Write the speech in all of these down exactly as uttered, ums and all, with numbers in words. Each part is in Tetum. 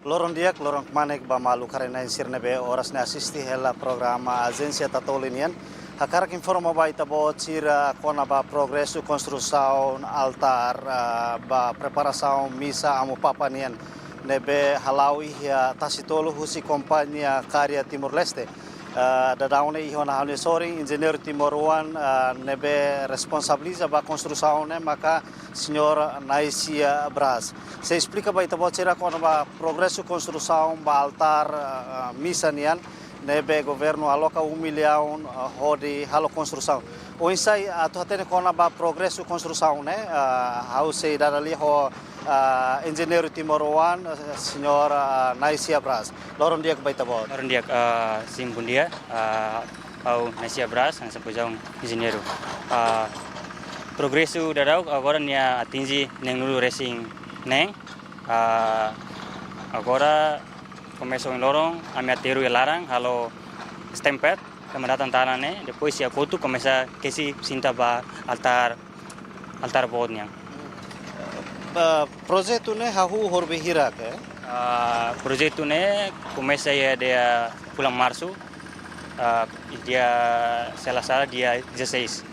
Loron di'ak, loron kmanek ba maluk haree-na'in sira ne'ebé oras ne'e asiste hela programa Ajénsia Tatoli nian. Hakarak informa ba ita-boot sira kona-ba progresu konstrusaun altár, ah, ba preparasaun misa Amu Papa nian ne'ebé hala'o iha Tasi Tolu husi kompañia Karya Timor Leste. Ah, daudaun ne'e iha ona ha'u-nia sorin, enjeñeiru timoroan, ah, ne'ebé responsabiliza ba konstrusaun ne'e maka Señór Naisia Braz. Sei esplika ba ita-boot sira kona-ba progresu konstrusaun ba altár, ah, misa nian ne'ebé governu aloka um milhão, ah, hodi halo konstrusaun. Oinsá atu hatene kona-ba progresu konstrusaun ne'e, ah, ha'u sei dada lia ho, ah, enjeñeiru timoroan, ah, Señór, ah, Naisia Braz. Loron di'ak ba ita-boot. Loron di'ak, ah, sim, bondia. Ah, ha'u Naisia Braz, hanesan pozisaun enjeñeiru. Ah, progresu daudaun agora nia atinje neenulu-resin-neen. Ah, agora komesa ohin loron, ami aterru iha laran, halo stamp pad, tama datan dalan ne'e, depois iha kotuk komesa kesi sinta ba altár, altár boot nian. Ah, projetu ne'e hahú horibainhira ka? Ah, projetu ne'e komesa iha dia fulan Marsu, ah, dia Selasa, dia dezasseis.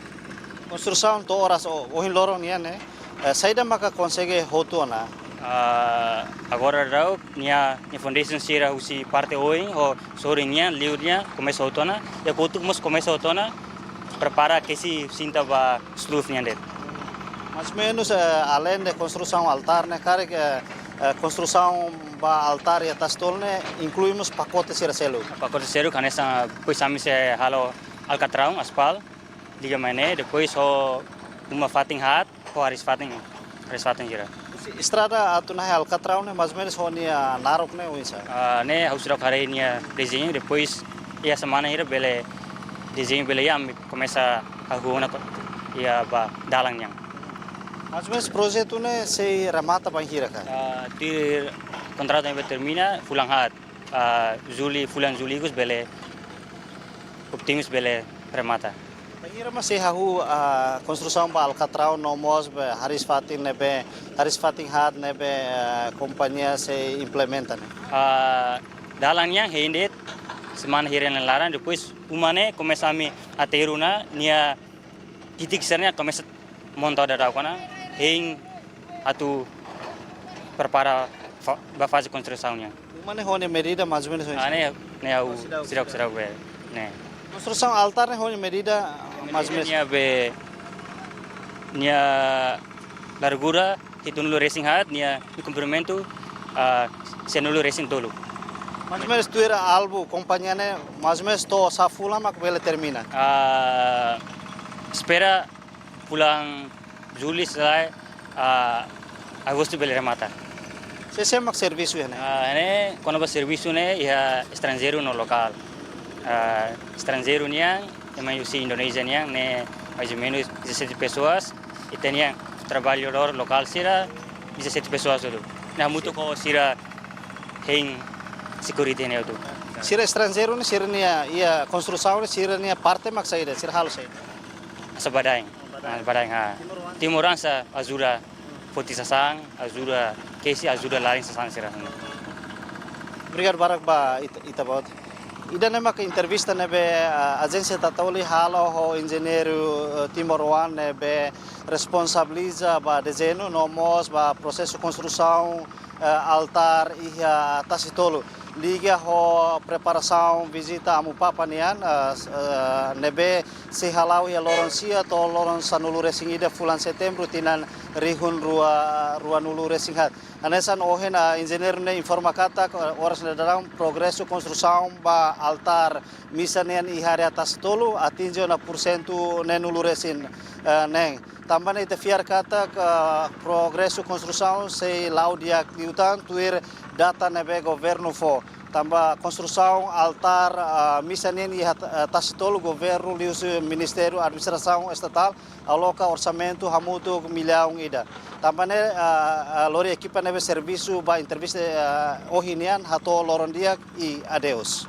Konstrusaun to'o oras o-, ohin loron nian ne'e, eh, saida maka konsege hotu ona? Ah, agora daudaun nia, nia foundation sira husi parte oin ho sorin nian, liur nian, komesa hotu ona. Iha kotuk mós komesa hotu ona, prepara kesi sinta ba sluf nian de'it. Mais ou menus, eh, aleinde konstrusaun altár ne'e karik, eh, eh, konstrusaun ba altár iha Tasi Tolu ne'e inklui mós pakote sira seluk? Pakote seluk, hanesan, pois ami sei halo alkatraun, aspal, liga mai ne'e, depois ho uma fatin haat, ho hariis-fatin, hariis-fatin sira. Estrada atu nahe alkatraun ne'e mais ou menus ho-nia naruk ne'e oinsá? Ah, ne'e ha'u seidauk haree nia dezeñu, depois iha semana hira bele dezeñu bele iha, ami komesa hahú ona ko-, iha ba dalan nian. Mais ou menus projetu ne'e sei remata bainhira ka? Ah, tuir kontratu ne'ebé termina fulan haat, ah, Jullu, fulan Jullu ikus bele, optimis bele remata. Bainhira mak sei hahú, ah, konstrusaun ba alkatraun no mós ba hariis-fatin ne'ebé, hariis-fatin haat ne'ebé, ah, kompañia sei implementa ne'e? Ah, dalan nian hein de'it semana hira nia laran, depois uma ne'e komesa ami aterru ona, nia titik sira-ne'e komesa monta daudaun ona, hein atu prepara fa-, ba faze konstrusaun nian. Uma ne'e ho-nia medida mais ou menus oinsá? Ah, ne'e, ne'e ha'u seidauk, seidauk haree ne'e. Konstrusaun altár ne'e ho-nia medida mais ou menus? Nia be, nia largura hitunulu-resin-haat, nia, nia komprimentu, ah, sianulu-resin-tolu. Mais ou menus tuir alvu kompañia ne'e, mais ou menus to'o sá fulan mak bele termina? Ah, espera fulan Jullu, sei la, ah, Agostu bele remata. Sé-sé mak servisu iha ne'e? Ah, ne'e, kona-ba servisu ne'e, iha estranjeiru no lokál. Ah, estranjeiru nian, ema husi Indonézia nian, ne'e mais ou menus dezassete pessoas, i ita-nia traballadór lokál sira dezassete pessoas dulu. Ne'e hamutuk ho sira hein security ne'e hotu. Sira estranjeiru ne'e, sira-nia, iha konstrusaun ne'e, sira-nia parte mak saida, sira halo saida? Hanesan badaen. Badaen. Ah, badaen, ha. Timoroan? Timoroan sá ajuda foti sasán, ajuda kesi, ajuda lalin sasán sira. Obrigadu barak ba ita, ita-boot. Ida-ne'e mak entrevista ne'ebé, ah, Ajénsia Tatoli halo ho enjeñeiru, eh, timoroan ne'ebé responsabiliza ba dezeñu no mós ba prosesu konstrusaun, eh, altár iha Tasi Tolu. Liga ho preparasaun vizita Amu Papa nian, eh, s-, eh, ne'ebé sei hala'o iha loron sia to'o loron sanulu-resin-ida fulan Setembru tinan rihun rua, ruanulu-resin-haat. Hanesan ohin, ah, enjeñeiru ne'e informa katak, ah, oras ne'e daudaun progresu konstrusaun ba altár misa nian iha área Tasi Tolu atinje ona pursentu neenulu-resin, eh, neen. Tanba ne'e ita fiar katak, ah, progresu konstrusaun sei la'o di'ak liután tuir data ne'ebé governu fó. Tanba konstrusaun altár, ah, misa nian iha, ah, Tasi Tolu governu liuhusi Ministériu Administrasaun Estatál aloka orsamentu hamutuk millaun ida. Tanba ne'e, ah, ah, lori ekipa ne'ebé servisu ba entrevista, ah, ohin nian hato'o loron di'ak i adeus.